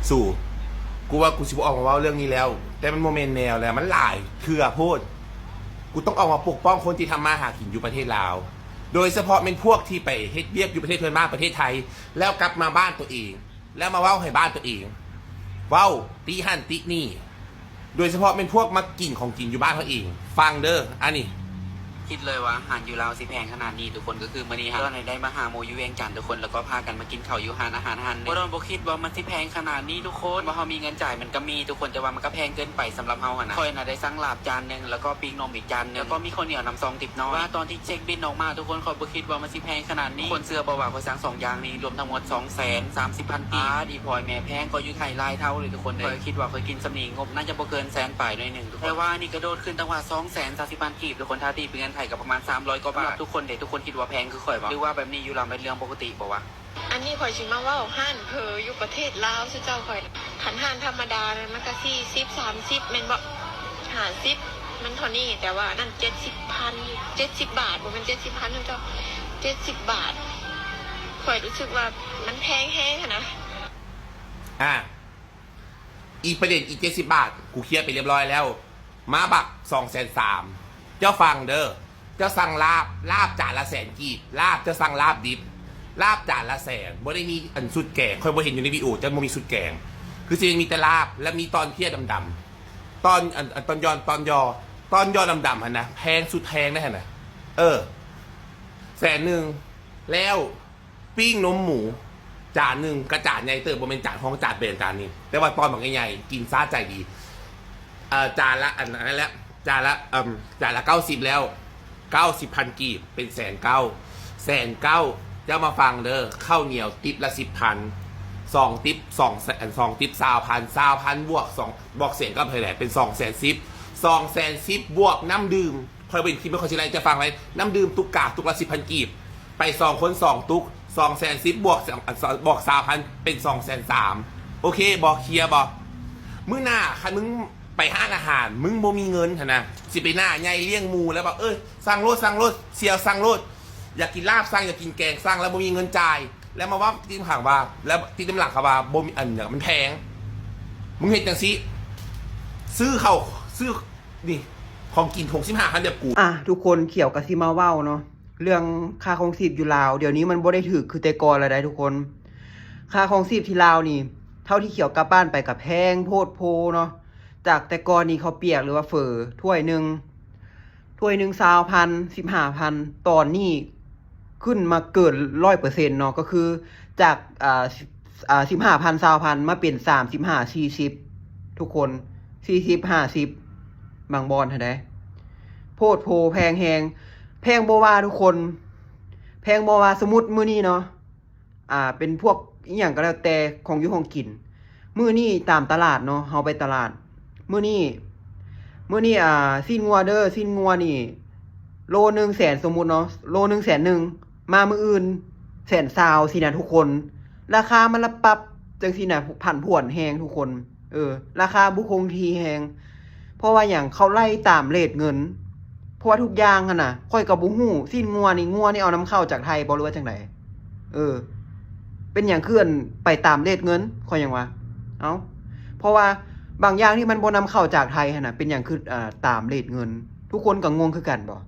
ສູ ກູວ່າກູຊິບໍ່ອອກມາເວົ້າເລື່ອງນີ້ແລ້ວ, ແຕ່ມັນບໍ່ແມ່ນແນວແລ້ວ, ມັນຫຼາຍເທື່ອໂພດ. ກູຕ້ອງອອກມາປົກປ້ອງຄົນທີ່ທຳມາຫາກິນຢູ່ປະເທດລາວ, ໂດຍສະເພາະແມ່ນພວກທີ່ໄປເຮັດວຽກຢູ່ປະເທດເພື່ອນບ້ານປະເທດໄທ ແລ້ວກັບມາບ້ານຕົວເອງ ແລ້ວມາເວົ້າໃຫ້ບ້ານຕົວເອງ, ເວົ້າຕິຫັ້ນຕິນີ້, ໂດຍສະເພາະແມ່ນພວກມາກິນຂອງກິນຢູ່ບ້ານເຮົາເອງ. ຟັງເດີ ອັນນີ້. ຄິດເລີຍວ່າອາຫານຢູ່ລາວຊິແພງຂະໜາດນີ້ທຸກຄົນ. ກໍຄືມື້ນີ້ເຮົາໄດ້ມາຫາໝູ່ຢູ່ວຽງຈັນທຸກຄົນ, ແລ້ວກໍພາກັນມາກິນເຂົ້າຢູ່ຮ້ານອາຫານຮ້ານໜຶ່ງ. ບໍ່ດອນບໍ່ຄິດວ່າມັນຊິແພງຂະໜາດນີ້ທຸກຄົນ. ວ່າເຮົາມີເງິນຈ່າຍມັນກໍມີທຸກຄົນ, ແຕ່ວ່າມັນກໍແພງເກີນໄປສຳລັບເຮົາຫັ້ນນະ. ຂ້ອຍນະໄດ້ສັ່ງລາບຈານໜຶ່ງ ແລ້ວກໍປີ້ງນົມອີກຈານໜຶ່ງ ແລ້ວກໍມີເຂົ້າໜຽວນຳສອງຕິບນ້ອຍ. ວ່າຕອນທີ່ເຊັກບິນອອກມາທຸກຄົນ, ຂ້ອຍບໍ່ຄິດວ່າມັນຊິແພງຂະໜາດນີ້. ຄົນເຊື່ອບໍ່ວ່າຂ້ອຍສັ່ງສອງຢ່າງນີ້ ລວມທັງໝົດສອງແສນສາມສິບພັນກີບ. ອີ່ພໍ່ແມ່ແພງກວ່າຢູ່ໄທຫຼາຍເທົ່າເລີຍທຸກຄົນເອີຍ. ຂ້ອຍຄິດວ່າຂ້ອຍກິນສ່ຳນີ້ ງົບໜ້າຈະບໍ່ເກີນແສນປາຍໜ້ອຍໜຶ່ງ. ແຕ່ວ່າອັນນີ້ກະໂດດຂຶ້ນຕັ້ງວ່າສອງແສນສາມສິບພັນກີບທຸກຄົນ, ຖ້າຕີເປັນເງິນໄທກໍປະມານສາມຮ້ອຍກວ່າບາດ. ທຸກຄົນເດ ທຸກຄົນຄິດວ່າແພງຄືຂ້ອຍບໍ່ ຫຼືວ່າແບບນີ້ຢູ່ລາວແມ່ນເລື່ອງປົກກະຕິບໍ່ວະ? ອັນນີ້ຂ້ອຍຊິມາເວົ້າຮ້ານເຜີຢູ່ປະເທດລາວສູ່ເຈົ້າຂ້ອຍ. ຄັນຮ້ານທຳມະດານັ້ນມັນກະສີ່ສິບ ສາມສິບແມ່ນບໍ່? ຫ້າສິບ ມັນເທົ່ານີ້, ແຕ່ວ່າອັນນັ້ນເຈັດສິບພັນ ເຈັດສິບບາດ, ບໍ່ແມ່ນເຈັດສິບພັນເຈົ້າ, ເຈັດສິບບາດ. ຂ້ອຍຮູ້ສຶກວ່າມັນແພງແຮງຫັ້ນນະ. ອ່າ ອີກປະເດັນອີກເຈັດສິບບາດ ກູເຄຍໄປຮຽບຮ້ອຍແລ້ວ. ມາບັກສອງແສນສາມ ເຈົ້າຟັງເດີ, ເຈົ້າສັ່ງລາບ, ລາບຈານລະແສນກີບ, ລາບ, ເຈົ້າສັ່ງລາບດິບ, ລາບຈານລະແສນ, ບໍ່ໄດ້ມີອັນຊຸດແກງ, ຂ້ອຍບໍ່ເຫັນຢູ່ໃນວິດີໂອ, ເຈົ້າບໍ່ມີຊຸດແກງ, ຄືຊິມີແຕ່ລາບ ແລະ ມີຕອນເພຍດຳໆ ຕອນ ອັນ ອັນຕອນຢໍ່ ຕອນຢໍ່ ຕອນຢໍ່ດຳໆຫັ້ນນະ ແພງສຸດແພງເດ້ຫັ້ນນະ. ເອີ ແສນໜຶ່ງແລ້ວ ປີ້ງນົມໝູຈານໜຶ່ງ ກະຈານໃຫຍ່ເຕີບ, ບໍ່ແມ່ນຈານຮອງ, ຈານແບນ, ຈານນີ້ ແຕ່ວ່າຕອນບັກໃຫຍ່ໆ ກິນສະໃຈດີ. ເອີ ຈານລະ ອັນ ອັນນັ້ນແຫຼະ ຈານລະ ເອີ່ມ ຈານລະເກົ້າສິບແລ້ວ, ເກົ້າສິບພັນກີບ ເປັນແສນເກົ້າ ແສນເກົ້າ. ເຈົ້າມາຟັງເດີ, ເຂົ້າໜຽວຕິບລະສິບພັນ, ສອງຕິບ ສອງແສນ ສອງຕິບ ຊາວພັນ, ຊາວພັນບວກສອງ ບວກແສນເກົ້າເທົ່າໃດ? ເປັນສອງແສນສິບ, ສອງແສນສິບບວກນ້ຳດື່ມ. ຂ້ອຍເປັນຄລິບ ຂ້ອຍຊິໄລ່ເຈົ້າຟັງໄວ້, ນ້ຳດື່ມຕຸກກາ ຕຸກລະສິບພັນກີບ, ໄປສອງຄົນສອງຕຸກ ສອງແສນສິບບວກ ບວກຊາວພັນ ເປັນສອງແສນສາມ. ໂອເຄບໍ່? ເຄຍບໍ່? ມື້ໜ້າຄັນມຶງໄປຮ້ານອາຫານ ມຶງບໍ່ມີເງິນຫັ້ນນະ, ຊິໄປໜ້າໃຫຍ່ລ້ຽງໝູ່ແລ້ວວ່າ ເອີ ສັ່ງໂລດ ສັ່ງໂລດ ສ່ຽວ ສັ່ງໂລດ, ຢາກກິນລາບສັ່ງ ຢາກກິນແກງສັ່ງ ແລ້ວບໍ່ມີເງິນຈ່າຍ ແລ້ວມາເວົ້າຕິດຫາງວ່າ ແລ້ວຕິດນຳຫຼັງເຂົາວ່າບໍ່ມີ ອັນ ມັນແພງ. ມຶງເຮັດຈັ່ງຊີ້ ຊື້ເຂົ້າ ຊື້ ນີ້ ຂອງກິນຖົງສິບຫ້າພັນແບບກູ. ອ່ະ ທຸກຄົນ ຂຽວກະຊິມາເວົ້າເນາະ ເລື່ອງຄ່າຄອງຊີບຢູ່ລາວ ດຽວນີ້ມັນບໍ່ໄດ້ຖືກຄືແຕ່ກ່ອນແລ້ວໃດ໋ທຸກຄົນ. ຄ່າຄອງຊີບທີ່ລາວນີ້ ເທົ່າທີ່ຂຽວກັບບ້ານໄປກະແພງໂພດໂພເນາະ. ຈາກແຕ່ກ່ອນນີ້ເຂົ້າປຽກ ຫຼືວ່າເຝີຖ້ວຍໜຶ່ງ ຖ້ວຍໜຶ່ງຊາວພັນ ສິບຫ້າພັນ ຕອນນີ້ຂຶ້ນມາເກີນຮ້ອຍເປີເຊັນເນາະ, ກໍຄືຈາກ ອ່າ ສິບ ອ່າ ສິບຫ້າພັນ ຊາວພັນ ມາເປັນສາມສິບຫ້າ ສີ່ສິບ ທຸກຄົນ ສີ່ສິບ ຫ້າສິບ ບາງບ່ອນຫັ້ນໃດ໋. ໂພດໂພ ແພງແຮງ ແພງບໍ່ວ່າທຸກຄົນ ແພງບໍ່ວ່າ. ສົມມຸດມື້ນີ້ເນາະ ອ່າ ເປັນພວກອີ່ຫຍັງກໍແລ້ວແຕ່ ຂອງຢູ່ຂອງກິນ ມື້ນີ້ຕາມຕະຫຼາດເນາະ ເຮົາໄປຕະຫຼາດ ມື້ນີ້ ມື້ນີ້ ອ່າ ຊີ້ນງົວເດີ ຊີ້ນງົວນີ້ ໂລໜຶ່ງແສນ ສົມມຸດເນາະ ໂລໜຶ່ງແສນໜຶ່ງ ມາມື້ອື່ນແສນຊາວຊີ້ນະທຸກຄົນ. ລາຄາມັນລະປັບຈັ່ງຊີ້ນະ ຜັນຜວນແຮງທຸກຄົນ. ເອີ ລາຄາບໍ່ຄົງທີ່ແຮງ ເພາະວ່າຫຍັງ ເຂົາໄລ່ຕາມເຣດເງິນ ເພາະວ່າທຸກຢ່າງຫັ້ນນະ ຂ້ອຍກໍບໍ່ຮູ້ ຊີ້ນງົວນີ້ ງົວນີ້ເອົານຳເຂົ້າຈາກໄທບໍ່ ຫຼືວ່າຈັ່ງໃດ? ເອີ ເປັນຫຍັງຄື ອັນ ໄປຕາມເຣດເງິນ ຂ້ອຍຫຍັງວະ ເອົ້າ ເພາະວ່າບາງຢ່າງທີ່ມັນບໍ່ນຳເຂົ້າຈາກໄທຫັ້ນນະ ເປັນຫຍັງຄື ອ່າ ຕາມເຣດເງິນ? ທຸກຄົນກໍງົງຄືກັນບໍ່?